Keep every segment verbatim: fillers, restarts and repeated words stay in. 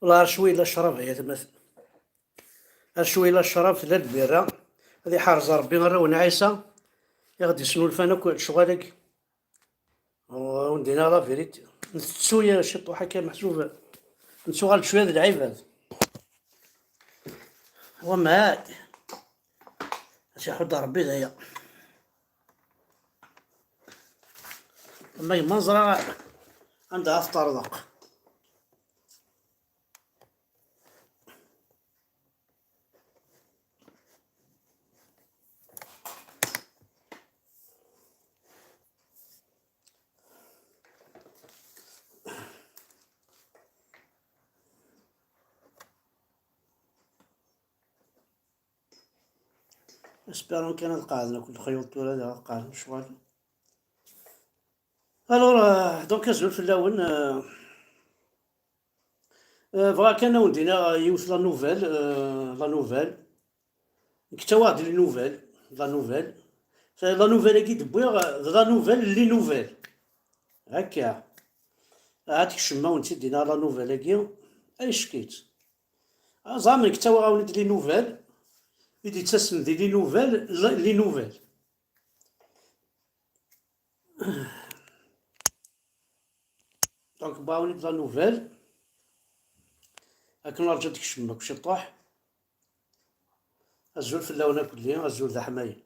Wala ar cwi la ccrab, ay atmaten. Ar cwi la ccrab, tella lbirra. Ad iḥrez Ṛebbi arraw n Ɛisa, i ɣ-d-isnulfan akk lecɣal-agi. Ur wen-d-iniɣ la vérité. Ntettu ya ciṭuḥ akka meḥsub. Nettuɣal-d cwiya d lɛibad. Wamɛad. Ad tt-iḥudd Ṛebbi d aya. Ama yemma neẓra anda ara teṭṭerḍeq. Espérons kan ad qeɛden akk lexyuḍ tura, ad qeɛden lecɣal. Alors, euh, donc, azul fell-awen. Euh, euh, bɣiɣ kan ad wen-d-iniɣ yiwet la nouvelle, euh, la nouvelle. Nekk ttawiɣ-d les nouvelles, la nouvelle. La nouvelle-agi d-wwiɣ, euh, d la nouvelle, les nouvelles. Akka. Ad tkecmem ad wen-tt-id-iniɣ la nouvelle-agi. Ay ccek-itt. Ẓer, nekk ttawiɣ-awen-d les nouvelles. I d-yettasen di les nouvelles, la- les nouvelles. Donc, wwiɣ-awen-d la nouvelle. Akken ur ǧǧa ad tkecmem akk ciṭuḥ. Azul fell-awen akk-lli, azul d aḥmayen.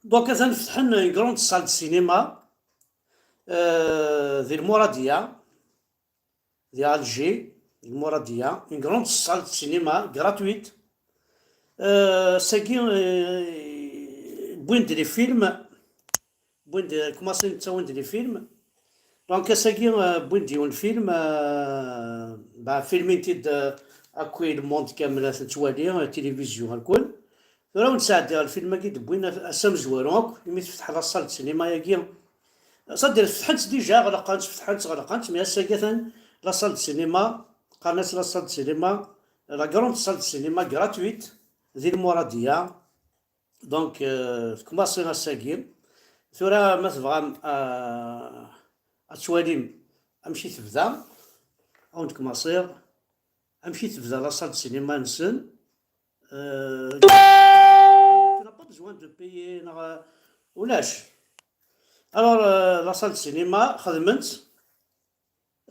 Donc, atan fetḥen une grande salle de cinéma, euh, di Lmuradiya, di Alger, di Lmuradiya, une grande salle de cinéma gratuite. Euh, sagi, euh, wwin-d les films, wwin-d, commencen ttawin-d les films. Donc, ass-agi, euh, wwin-d yiwen film, euh, bah, filmin-t-id, euh, akk i le monde kamel ad t-nettwali, euh, tilivizyu, alkul. Tura ur nesɛeddi ɣer lfilm-agi d-wwin ass amezwaru akk, imi tefteḥ la salle de cinéma-agi. C'est-à-dire, fetḥent déjà, ɣelqent, fetḥent, ɣelqent, mais ass-agi atan la salle de cinéma, qqaren-as la salle de cinéma, la grande salle de cinéma gratuite, di Lmuradiya. Donc, euh, tkumaṣi ass-agi. Tura, ma tebɣam, euh, ad twalim amek i tebda, ad wen-d-kumaṣiɣ amek i tebda la salle de cinéma-nsen. Euh, tu n'as pas besoin de payer, neɣ, euh, ulac. Alors, euh, la salle de cinéma, xedmen-tt,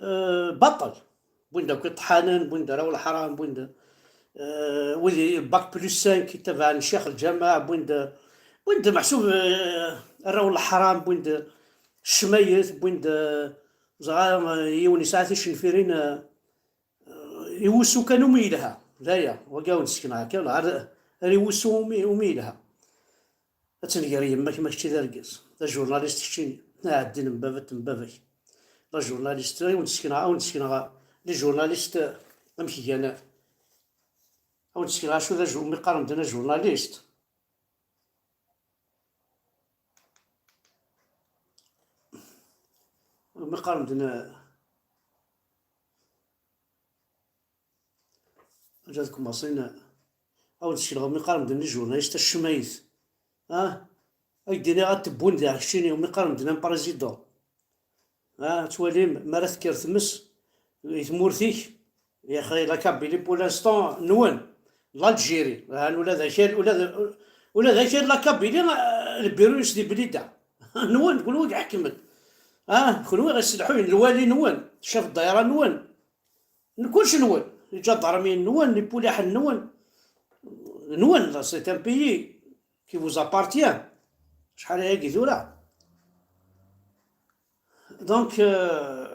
euh, baṭel. Wwin-d akk iṭḥanen, wwin-d arraw leḥram, wwin-d, euh, wid i bac plus cinq i tabaɛen ccix lǧameɛ, wwin-d, wwin-d meḥsub, euh, arraw leḥram, wwin-d ccmayet, wwin-d, euh, ẓra, euh, yiwen yesɛa ticenfirin, euh, i wusu kan umi yelha. D aya, wagi ur d-sekneɣ akka, ar, ar i wusu umi, umi yelha. Ad tenger yemma-k ma kečči d argaz. D ajurnalist keččini. Aɛeddin n baba-t n baba-k. D ajurnalist, ad wen-d-sekneɣ, ad wen-d-sekneɣ les journalistes amek gan. Ad wen-d-sekneɣ acu d aju-, umi qqaren din ajurnalist. Umi qqaren din, Ǧa tkumaṣin, ad wen-d-sekneɣ umi qqaren din les journalistes acmayet. Ah, ad k-d-iniɣ ad t-wwin diɣ keččini, umi qqaren din un président. Ah, ad twalim, mi ara tekker tmes i tmurt-ik, yaxi la Kabylie pour l'instant nwen, l'Algérie, han ula d akal, ula d, ula d akal la Kabylie, ah, lbiru-is di Blida. Nwen, kunwi i iḥekmen. Ah, kunwi i ɣ-isselḥuyen, lwali nwen, chef ddayra nwen. N kullec nwen, les gendarmes nwen, les polices nwen, nwen, c'est un pays qui vous appartient. Acḥal ayagi tura. Donc, euh,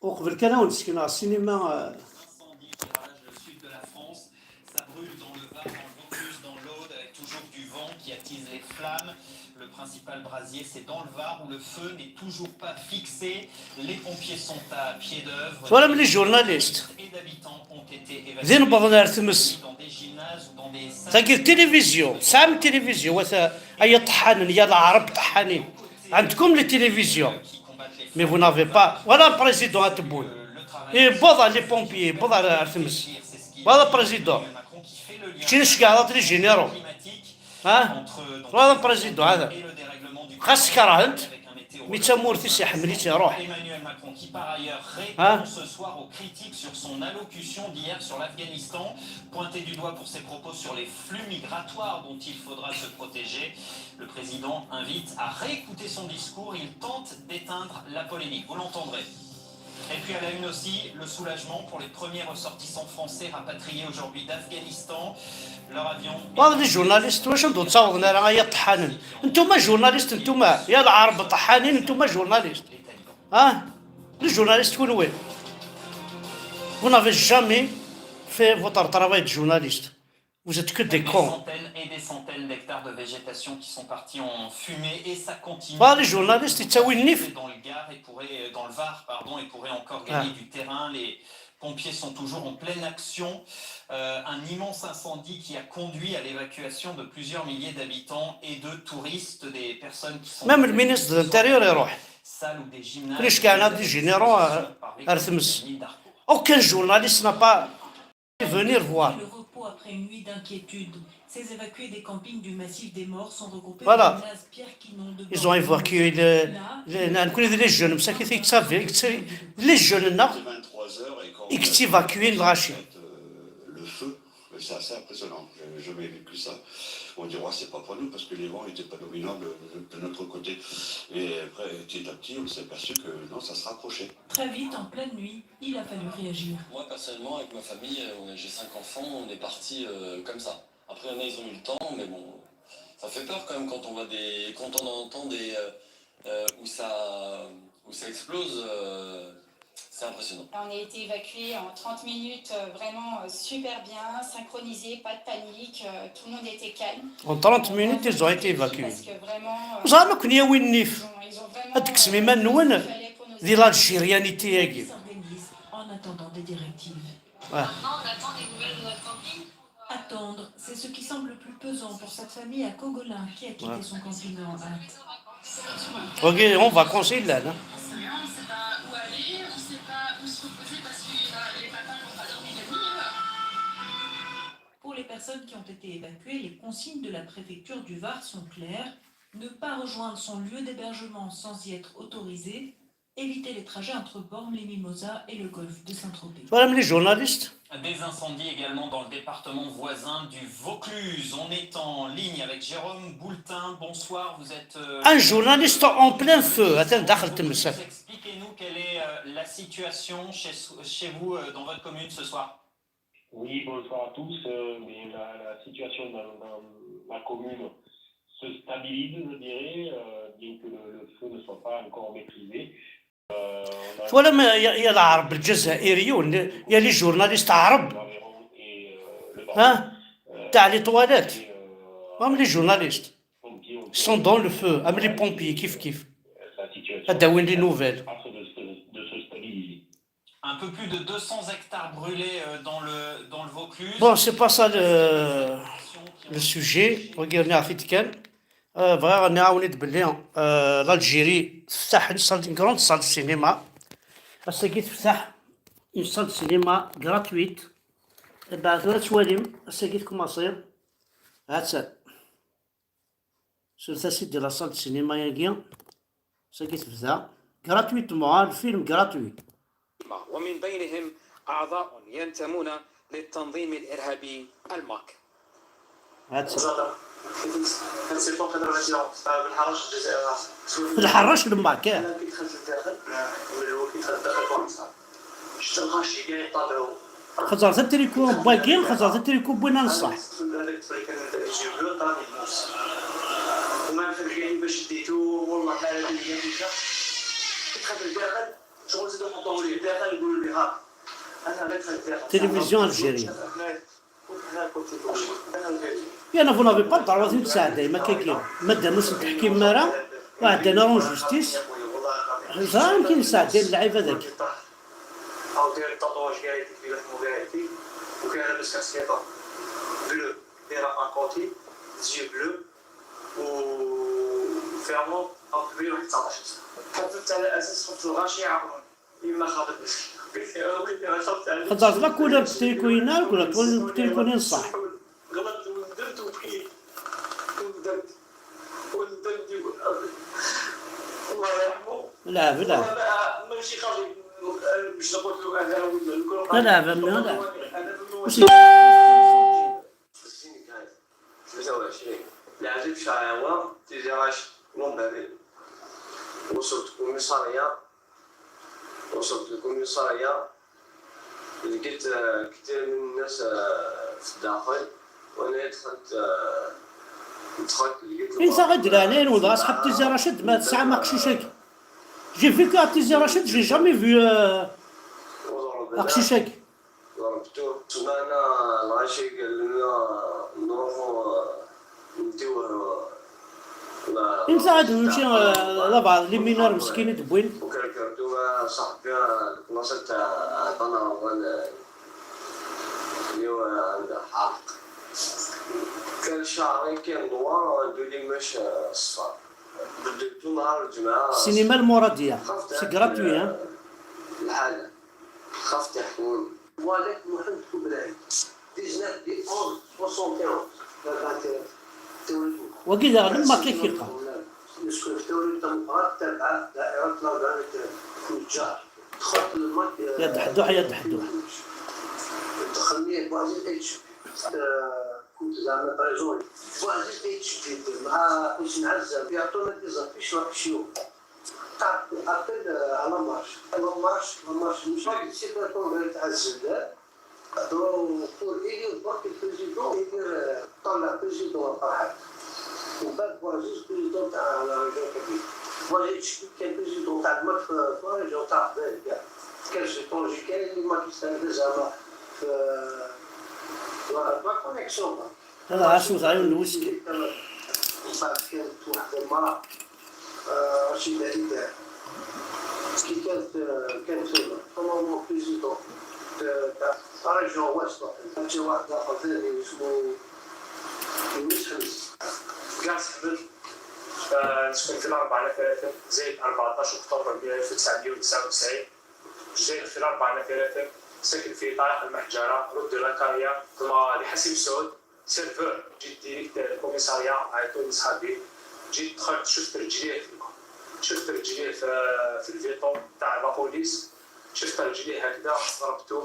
uqbel kan ad wen-d-sekneɣ ssinima, euh, Incendie qui ravage le sud de la France. Ça brûle dans le Var, dans le Vaucluse, dans l'Aude, avec toujours du vent qui attise les flammes. Le principal brasier, c'est dans le Var où le feu n'est toujours pas fixé. Les pompiers sont à pied d'œuvre. Twalam les journalistes. Et d'habitants ont été évacués. Din wwḍen ar tmes. Dans des gymnases ou dans des salles. Tagi d tilivizyu. Tesɛam tilivizyu, wat, ay iṭeḥḥanen, ya lɛerb ṭeḥḥanin. عندكم les télévisions. Mais vous n'avez pas. Voilà le président ad t-wwin. Yewweḍ les pompiers, yewweḍ ar, ar tmes. Voilà le président. Keččini tceggɛeḍ les généraux. Ha? Tṛuḥeḍ am président, hada. Xas kerhen-t, Mi d tamurt-is iḥemmel-itt iruḥ. Emmanuel Macron, qui par ailleurs Hein répond ce soir aux critiques sur son allocution d'hier sur l'Afghanistan, pointé du doigt pour ses propos sur les flux migratoires dont il faudra se protéger. Le président invite à réécouter son discours. Il tente d'éteindre la polémique. Vous l'entendrez. Et puis à la une aussi, le soulagement pour les premiers ressortissants français rapatriés aujourd'hui d'Afghanistan. Leur avion Waḍ les journalistes, واش ندو تصاوضنا راه يا طحانين. انتوما journalistes، انتوما يا العرب طحانين، انتوما journalistes. اه les journalistes كون وين؟ Vous n'avez jamais fait votre travail de journaliste. Vous êtes que des Des cons. Centaines et des centaines d'hectares de végétation qui sont partis en fumée et ça continue. Bah, les journalistes, ils t'oublient. Dans le Gard et pourrait, dans le Var, pardon, et pourrait encore gagner Ah. Du terrain. Les pompiers sont toujours en pleine action. Euh, un immense incendie qui a conduit à l'évacuation de plusieurs milliers d'habitants et de touristes, des personnes qui sont Même le ministre de l'Intérieur يروح. Salles ou des gymnases. كلش كان هاد les généraux, Par آه، عرفت les مس. mines d'Arcourt. Aucun journaliste n'a pas venir voir. Le repos après une nuit d'inquiétude. Ces évacués des campings du massif des morts sont regroupés Voilà. Dans le gymnase Pierre Quinon de Ils ont évacué le, le, le, les jeunes, مساكين يتصافي، يتصافي. Les jeunes, non ? يكتيفاكيين الغاشي. Le feu, c'est assez impressionnant. J'ai jamais vécu ça. On dit, ouais, c'est pas pour nous parce que les vents n'étaient pas dominants de, de notre côté. Et après, petit à petit, on s'est aperçu que non, ça se rapprochait. Très vite, en pleine nuit, il a fallu réagir. Moi, personnellement, avec ma famille, on a- j'ai cinq enfants, on est partis euh, comme ça. Après, il y en a, ils ont eu le temps, mais bon, ça fait peur quand même quand on voit des. Quand on entend des. Euh, euh, où, ça, où ça explose, euh, c'est impressionnant. On a été évacués en trente minutes, euh, vraiment euh, super bien, synchronisés, pas de panique, euh, tout le monde était calme. En trente minutes, ils ont été évacués. Parce que vraiment, euh, وزعما كون يا وين نيف. ils ont, ils ont vraiment هاد التكسميمة نون fallait pour nos دي l'algérianité Ils هاكي. s'organisent en attendant des directives. Ouais. Attendre, c'est ce qui semble le plus pesant pour cette famille à Kogolin qui a quitté Ouais. Son camping en hâte. Ok, en vacances, il l'a, là. On ne sait pas où aller, on ne sait pas où se reposer parce que les papins n'ont pas dormi de nuit. Pour les personnes qui ont été évacuées, les consignes de la préfecture du Var sont claires. Ne pas rejoindre son lieu d'hébergement sans y être autorisé. Éviter les trajets entre Bormes-les-Mimosas et le golfe de Saint-Tropez. Voilà, les journalistes. Des incendies également dans le département voisin du Vaucluse. On est en ligne avec Jérôme Boultin. Bonsoir, vous êtes euh, Un journaliste en plein feu. Attends, داخل تمسك. Expliquez-nous quelle est euh, la situation chez, chez vous euh, dans votre commune ce soir. Oui, bonsoir à tous. Euh, mais la, la situation dans, dans ma commune se stabilise, je dirais, euh, bien que le, le feu ne soit pas encore maîtrisé. Voilà, mais il y, a- il y a العرب الجزائريون, il y a les journalistes عرب, L'Aveyron et euh, le hein, تاع les toilettes. et, euh, Même les journalistes pompiers ont sont dans le feu, même les pompiers, كيف كيف. La situation هذا وين les nouvelles. en train de se, de se stabiliser. Un peu plus de deux cents hectares brûlés euh, dans le, dans le Vaucluse. Bon, c'est pas ça le, le sujet. Regarde, نعرف كان. آه، بغا نعاونيد بلي آه، l'Algérie تفتح une salle, une grande salle de cinéma. Ass-agi تفتح une salle de cinéma gratuite. بعد ثورة تواليم، ass-agi تكوماسي. هات سنتاسي ديال la salle de cinéma ياكي. Ass-agi تبدا gratuitement, ها، الفيلم gratuit. ومن بينهم أعضاء ينتمون للتنظيم الإرهابي الماك. هات زعما كنت كنت كنت كنهضر مع شي واحد في الحرش الجزائر. الحراش الماك، آه. انا كي دخلت للداخل، ولا هو كي دخل للداخل كون صعب. شفت الغاشي كاع يطالعوا. خزر زاد تريكو باكين، خزر زاد تريكو بوينا نصح. هذاك الطفل كان يجيب له طراني الموس. وما فهمت كاين باش ديتو، والله ما على بالي كاين كيفاش. كي دخلت للداخل، شغل زيدوا يحطوه ليه الداخل، يقولوا لي: "ها، انا غير دخلت الداخل". Télévision algérienne. يا انا، vous n'avez pas le droit تساعد دايما كاين. مادام مسك تحكيم مارا، واحد انا en justice. زعما كاين ساعد دايما اللعيبه ذاك. او داير التطواج كاع يديك في لحمه كاع يديك، وكاين لابس كاسكيطه بلو دايره ان كوتي، زيو بلو، و فيرمون او كبير، واحد تسعطاش سنه. حطيت على اساس خفت الغاشي يعاقبوني. يما خافت. قلت لها: "ويلي، انا خفت عليك". خزر لا كولور بتريكوينا، كولور بتريكوينا صح. غلطت وندمت وبكيت. وندمت. وندمت. الله يرحمه. Lɛeb, lɛeb. Lɛeb, a mmi, lɛeb. Leɛǧeb cɛawa, Tizi Raced, Montbarret, وصلت الكوميسارية، وصلت الكوميسارية، لقيت آه، كثير من الناس آه، في الداخل، وأنا دخلت آه، دخلت لقيت انت غير دلالين ولا اصحاب تيزي رشيد ما تسعى ما قشيشك. J'ai vécu à Tizi Rached, j'ai jamais vu euh, وضرب un قشيشك. ضربتو. سمعنا العشي قال لنا نروحوا نديو انت عاد نمشي آه، لبعض les mineurs مسكين يدبوين. وكركرتو مع صاحبي البلاصة تاع عطانا رمضان اللي هو عند حارق. كان شعري كان نوار وعندو لي مش صفار. بدلتو نهار الجمعة. السينما المرادية. C'est gratuit, hein. الحالة. خفت يحكموني. والد محمد كبراني. dix-neuf du onze soixante et onze. تولدوا. وكذا لما كيف يقرا. نسكن في تولد ديمقراط تابعة دائرة لادانيتير. كنت جار. دخلت للمك. يا دحدوح، يا دحدوح. دخلني بوعزيز اتش. آه، كنت زعما تريزوري. بوعزيز اتش مع حسين عزام. يعطونا دي زافيش راك شيو. تعرف ابل على مارش. لا مارش، لا مارش. مش راك نسيت الكونغري تاع الزلال. Donc, pour élire donc le président, il dit, euh, طلع président فرحات. ومن بعد بوعزيز président تاع la région كبير. بوعزيز شكون كان président تاع المركز في la région تاع قبايل كاع. كان شي طونجي كاين اللي ما كيستعمل زعما في la connexion. هذا عاشو زعيم الوسك. ومن بعد كانت واحد المرأة آه، رشيدة إيدان. كي كانت آه، كانت فينا normalement président تاع la région ouest. كان شي واحد آخر ثاني اسمه يونس حمزة. كاع سحبت. آه، نسكن في الأربعة نفرات زايد أربعطاش أكتوبر ألف وتسعمية وتسعة وتسعين. جاي في الأربعة نفرات، ساكن في طريق المحجرة، route de la Carrière، كما لحسيب سعود. سيرفور، جيت ديريكت للكوميساريا، عيطوا لصحابي. جيت دخلت، شفت رجليه، شفت رجليه في, في الفيطو تاع لابوليس. شفت رجليه هكذا، ضربتو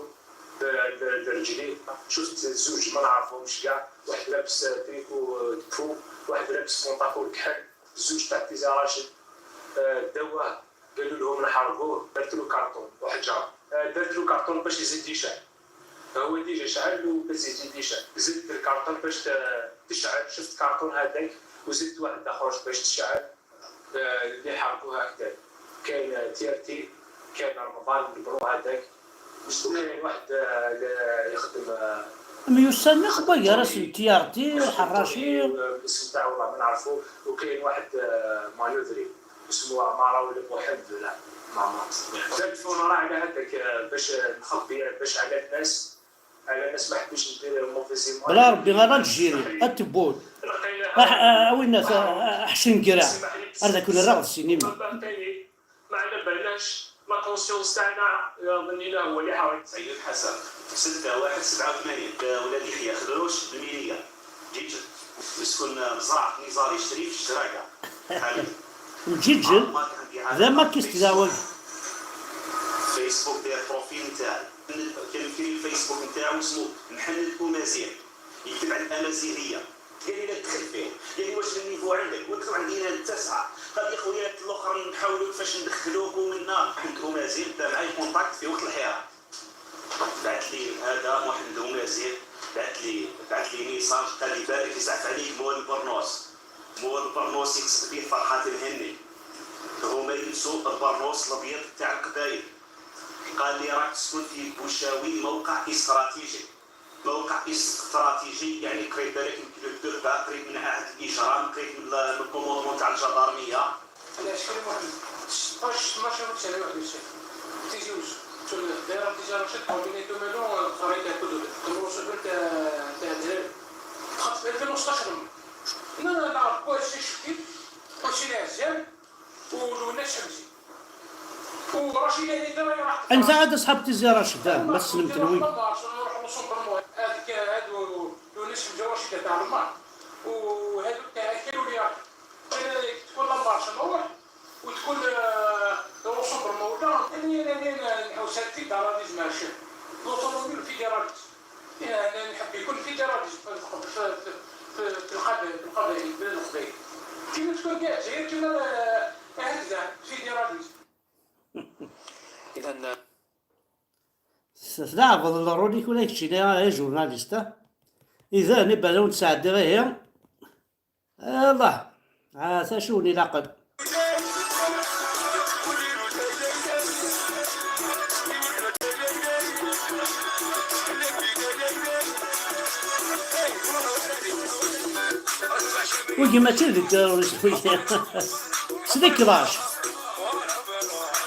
ب- ب- برجليه. شفت زوج ما نعرفهمش كاع، واحد لابس تريكو دبو، واحد لابس بونطاكول كحل. زوج تاع تيزي راشد. آه، داوه، قالوا لهم نحرقوه، درت له كارطون وحجره. آه، درت له كارطون باش يزيد يشعل. هو ديجا شعل وباش يزيد يشعل. زدت الكارطون باش ت- تشعل. شفت كارطون هذاك وزدت واحد اخر باش تشعل. آه، اللي حرقوه هكذا. كاين تي ار تي، كاين رمضان البرو هذاك. وكاين واحد آه، ل- يخدم آه، ميوسان خبا يا راس تي ار تي وحراشي. الاسم تاعو والله ما نعرفو. وكاين واحد آه، مانوفري اسمو عمارة ولا محمد ولا عمارة. تلفون راه على هذاك آه، باش نخبي باش على الناس، على الناس ما حبيتش ندير موفيزيمون. بلا ربي غير الجيري التبول. راح آه، وين الناس آه، حشين كرا. هذا كل راه السينما. ما على بالناش. لا كونسيونس تاعنا ظنينا هو اللي حاول. سيد حسن، ستة واحد سبعة وثمانين، ولاد يحيى خدروش، الميرية، جيجل، مسكن مزرعة نزار الشريف، الشراقة. حاليا. الجيجل ذا ما كيستداول. فيسبوك داير بروفيل نتاعي. كان في الفيسبوك نتاعو اسمه محمد أمازيغ، يكتب على الأمازيغية. قال لي: "لا تدخل فيه". قال لي: "واش النيفو عندك؟" قلت له: "عندي أنا التاسعة". قال لي: "خويا، هاد الآخر نحاولوا كيفاش ندخلوك ومنا". محمد أمازيغ دا معايا كونتاكت في وقت الحيرة. بعث لي هذا محمد أمازيغ، بعث لي بعث لي ميساج، قال لي: "بالك يزعف عليك مول البرنوس". مول البرنوس يقصد به فرحات الهني. هما يلبسوا البرنوس الأبيض تاع القبايل. قال لي: "راك تسكن في بوشاوي، موقع استراتيجي". موقع استراتيجي، يعني قريب بالك من كيلو دو با، قريب من عهد الإجرام، قريب من ال- من الكوموندمون تاع الجدارمية. علاش كاين واحد ستاش، اثناش ولا تسعة وعشرين؟ تيزي وزو. تولي دايرة تيزي رشيد، كوردينيتو مالو، قريت تاع كل دول. كل وصول تاع تاع دراري. دخلت في ألفين وستطاش لما. لا، لا، لا، كويس شي شكيت. كلشي ليه زين. ولولاش حمزي. ورشيد هذه دابا راح انت عاد اصحاب تيزي رشيد آه، ما سلمت لوين. نروح نوصل بالموت. هذيك هادو لولاش حمزي ورشيد تاع المار. وهادو تاع كيلو ليا. تكون لا مارش نروح وتكون آه، يعني، يعني، نحوس على الفيدراليزم مع الشعب. لوطونومي والفيدراليزم. يعني، نحب يكون الفيدراليزم في، في، في، في، في القبائل، في القبائل، بين القبائل. كيما تكون كاع الجزائر، كيما، آه، هكذا، فيدراليزم. إذا، تلعب الروليك ولا كتشيني، آه، جورناليست، آه. إذا نبالون تساعد غير، آه، الله. آه، ساشوني لاقل. ويجي ماشي ديك التيروريست، ويجي. سيدي كلاش.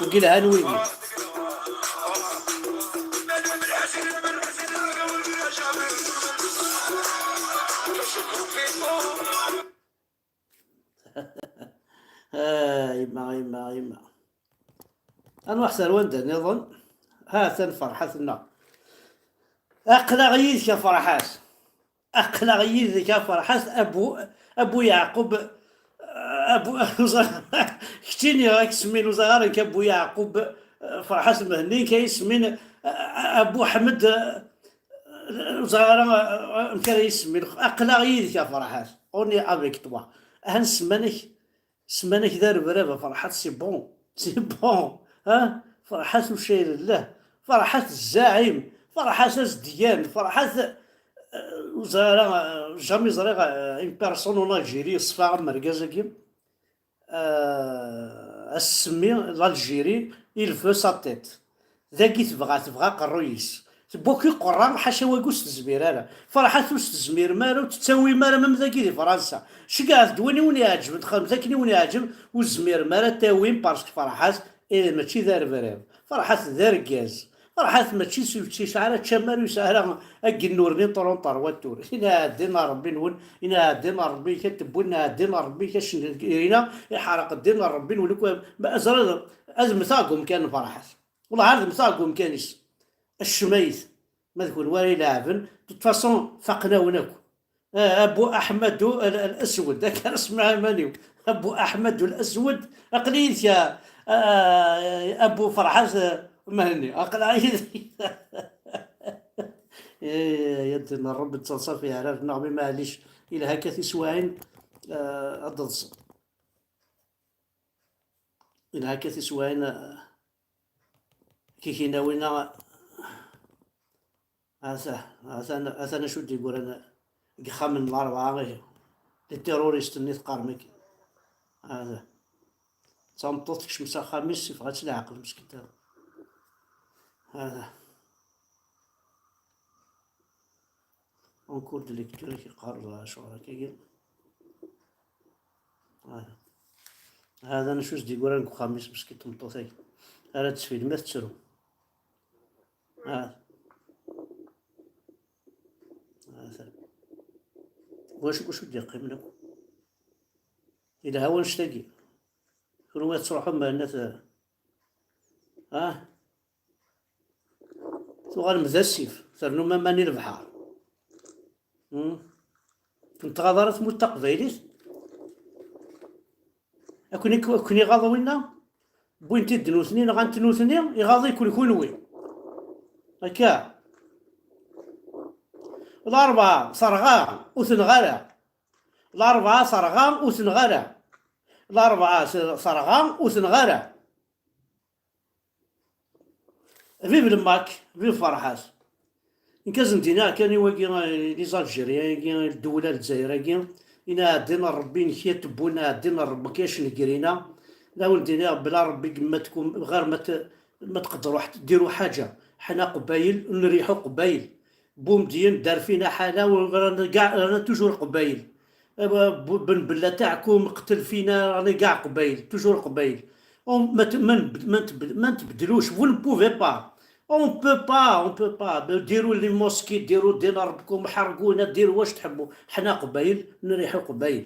ويجي لها نويجي. آه، يما، يما، يما. أنواع ثروان دا نظن. ها ثان فرحتنا. أقلع يدك يا فرحات. أقلع يدك يا فرحات. أبو، أبو يعقوب. أبو، كتيني راك سمين وزغارك أبو يعقوب. فرحات مهني كي سمين. أبو أحمد. زهرة، آه، آه، مكان يسمي الخ-، أقلع يدك يا فرحات. أوني أفيك توا. أهن سمانك، سمانك دار برافا فرحات، سي بون. سي بون. ها؟ فرحات وشايل الله. فرحات الزعيم. فرحات الزديان. فرحات، آه، زهرة، آه، جامي زريغ، آه، اون بيرسون اون الجيري، صفا مركز كيم. آه، السمي لالجيري، il veut sa tête. Dagi tebɣa, tebɣa aqerruy-is. Tewwa-k iqerra, ḥaca wagi ur s-tezmir ara. Ferḥat ur s-tezmirem ara, ur tettawim ara, même dagi di Fransa. Ceggɛet-d win i wen-iɛeǧben, txedmet akken i wen-iɛǧeb, ur tezmirem ara ad tawim, parce que Ferḥat, eh, mačči d arebrab. Ferḥat d argaz. Ferḥat mačči s, ur yesɛi ara ččamar, ur yesɛi ara agennuren i ṭrunṭer watur. Inɛa ddin n Ṛebbi-nwen, inɛa ddin n Ṛebbi-k ad tewwin, inɛa ddin n Ṛebbi-k ad cen-, irina, iḥreq ddin n Ṛebbi-nwen akk. Ma, ẓriḍ, ad mmteɣ deg umkan n Ferḥat. Wellah ar d mmteɣ deg umkan-is. Accem-it. Ma d kunwi ara ileɛben, de toute façon, faqen-awen akk. آه، أبو أحمد ال-، الأسود، ذاك اسمع مانيو. أبو أحمد الأسود، أقليد يا، آه، أبو فرحات، آه، مهني، أقليد. إيه، يا دين الرب تصلصة في عراف نغمي، معليش. إلا هكا تسواعين، آه، أضلص. إلا هكا تسواعين، آه، كي كينا وينا، Ata, atan, atan acu d-yeggran deg yexxamen n Larebɛa, ihi. Di terrorist-nni teqqarem-agi. Ata. D tameṭṭut tekcem s axxam-is, yeffeɣ-itt leɛqel, meskint. Ata. En cours de lecture, i k-yeqqar acuɣer akkagi. Ata. Ata acu s-d-yeggran deg uxxam-is, meskint tmeṭṭut-agi. Ara d-tfilm, ad tettru. Ah. Ah, ta-, wacu, wacu d-yeqqimen akk? Yelha wanect-agi. Kunwi ad truḥem, meɛna t-, ah? Tuɣalem d asif, ternum aman i lebḥer. Hmm? Ur tɣaḍ ara tmurt taqbaylit? Akken ik-, akken iɣaḍ winna, wwin-t-id nutni, nɣan-t nutni, iɣaḍ-iken kunwi. Akka. Larebɛa terɣa, ur tenɣa ara. Larebɛa terɣa, ur tenɣa ara. Larebɛa s-, terɣa, ur tenɣa ara. Vive le Mac, vive Ferḥat. Nekk ad sen-d-iniɣ kan i wagi, eh, les Algériens-agi, ddewla Lezzayer-agi, inɛa ddin n Ṛebbi, nekki ad tewwin, inɛa ddin n Ṛebbi, kac negrina. La wen-d-iniɣ, bla Ṛebbi, ma tkum-, ɣer ma t-, ma tqedru ḥt-, diru ḥaǧa. Ḥna Qbayel, nriḥu Qbayel. Boumediene, dar fina ḥala, u rana gaɛa, rana toujours Qbayel. Eh, bu-, Ben Bella taɛkum, qtel fina, rana gaɛa Qbayel, toujours Qbayel. On, ma t-, ma nb-, ma ntb-, ma nbeddelux, vous ne pouvez pas. On peut pas, on peut pas. Diru les mosquées, diru ddin Ṛebbikum, ḥerquna, diru wac tḥebbu. Ḥna Qbayel, nriḥu Qbayel.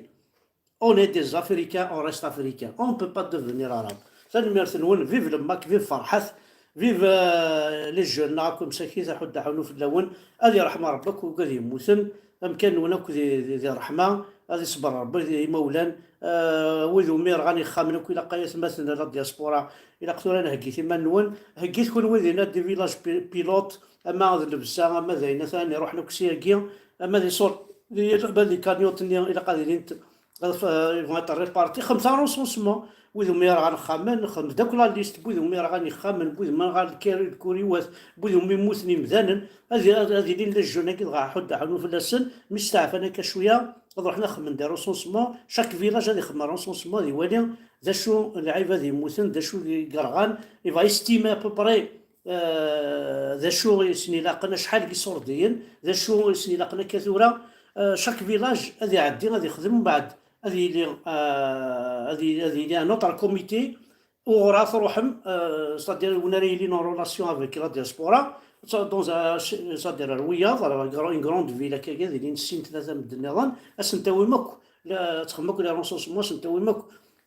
On est des Africains, on reste Africains. On ne peut pas devenir arabe. Tanemmirt-nwen, vive le Mac, vive Ferḥat, vive, euh, les jeunes, neɣ akk msakit, aḥuddu aḥunnu fell-awen. Ad yerḥem Ṛebbi akk wigad yemmuten, amkan-nwen akk di, di, di ṛṛeḥma, ad iṣber Ṛebbi di imawlan, Eh, wid umi yerɣan ixxamen akk, ilaq ay atmaten n la diaspora, ilaq tura ad heggit iman-nwen, heggit kunwi dinna des villages pi-, pilotes, ama d llebsa, ama d ayen atan iruḥen akk s yagi, ama d iṣur, ama d les cagnottes-nni, ilaq ad ilint, ad f-, yebɣa ad réparti, xedmet recensement, wid umi yerɣan ixxamen, xedmet akk la liste n wid umi yerɣan ixxamen, n wid umi yerɣan lkar-, lkuriwat, n wid umi mmuten imdanen, ad, ad, ad ilin les jeunes-agi dɣa ḥudd aḥunu fell-asen, mi steɛfan akka cwiya, ad ruḥen ad xedmen des recensements, chaque village ad ixdem recensement, ad iwali d acu n lɛibad yemmuten, d acu i yerɣan, il va estimer à peu près, euh, d acu i sen-ilaqen, acḥal n yiṣurdiyen, d acu i sen-ilaqen akka tura, euh, chaque village ad iɛeddi, ad ixdem, mbeɛd ad yili, euh, ad yili, ad yili un autre comité, uɣur ara truḥem, euh, c'est-à-dire win ara yilin en relation avec la diaspora, c'est-, dans un, c'est-à-dire ar wiyaḍ, ar gra-, une grande ville akka, ad ilin sin tlata medden nniḍen, ad sen-tawim akk, la, ad txedmem akk les recensements, ad sen-tawim akk,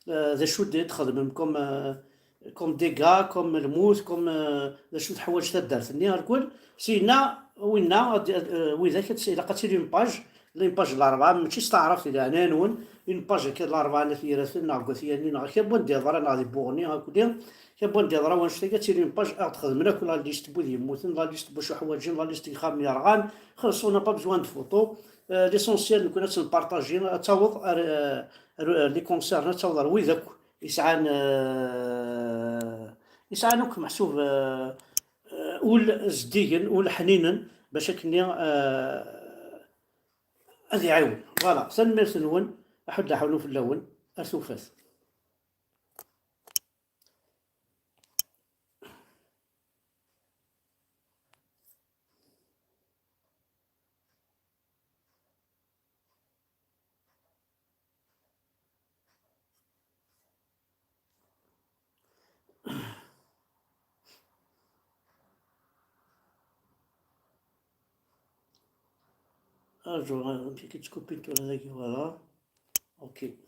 euh, d acu d-, txedmem comme, euh, comme dégâts, comme lmut, comme, euh, d acu teḥwaǧ taddart-nni, irkul. Syenna, winna, ad, ad, euh, widak, ad, ilaq ad tili une page, une page n Larebɛa, mačči s taɛrabt di leɛnaya-nwen, une page akka n Larebɛa n At Yiraten, neɣ deg At Yanni, neɣ akka n wanda yeḍra, neɣ di Buɣni, akk di, akka n wanda yeḍra wannect-agi, ad tili une page, ad ɣ-d-xedmen akk la liste n wid yemmuten, la liste n wacu ḥwaǧen, la liste n yixxamen yerɣan, xas on n'a pas besoin de photo. Euh, l'essentiel, nekni ad tt-npartaji, ad taweḍ ar, euh, ar, euh, les concerts, ad taweḍ ar wid akk yesɛan, euh, yesɛan akk meḥsub, euh, euh, ul zeddigen, ul ḥninen, bac akkenni, euh, ad iɛiwen. Voilà, tanemmirt-nwen, aḥudd aḥunu fell-awen, ar tufat. Arǧu, amek i k-ttkuppin tura dagi, voilà. Ok.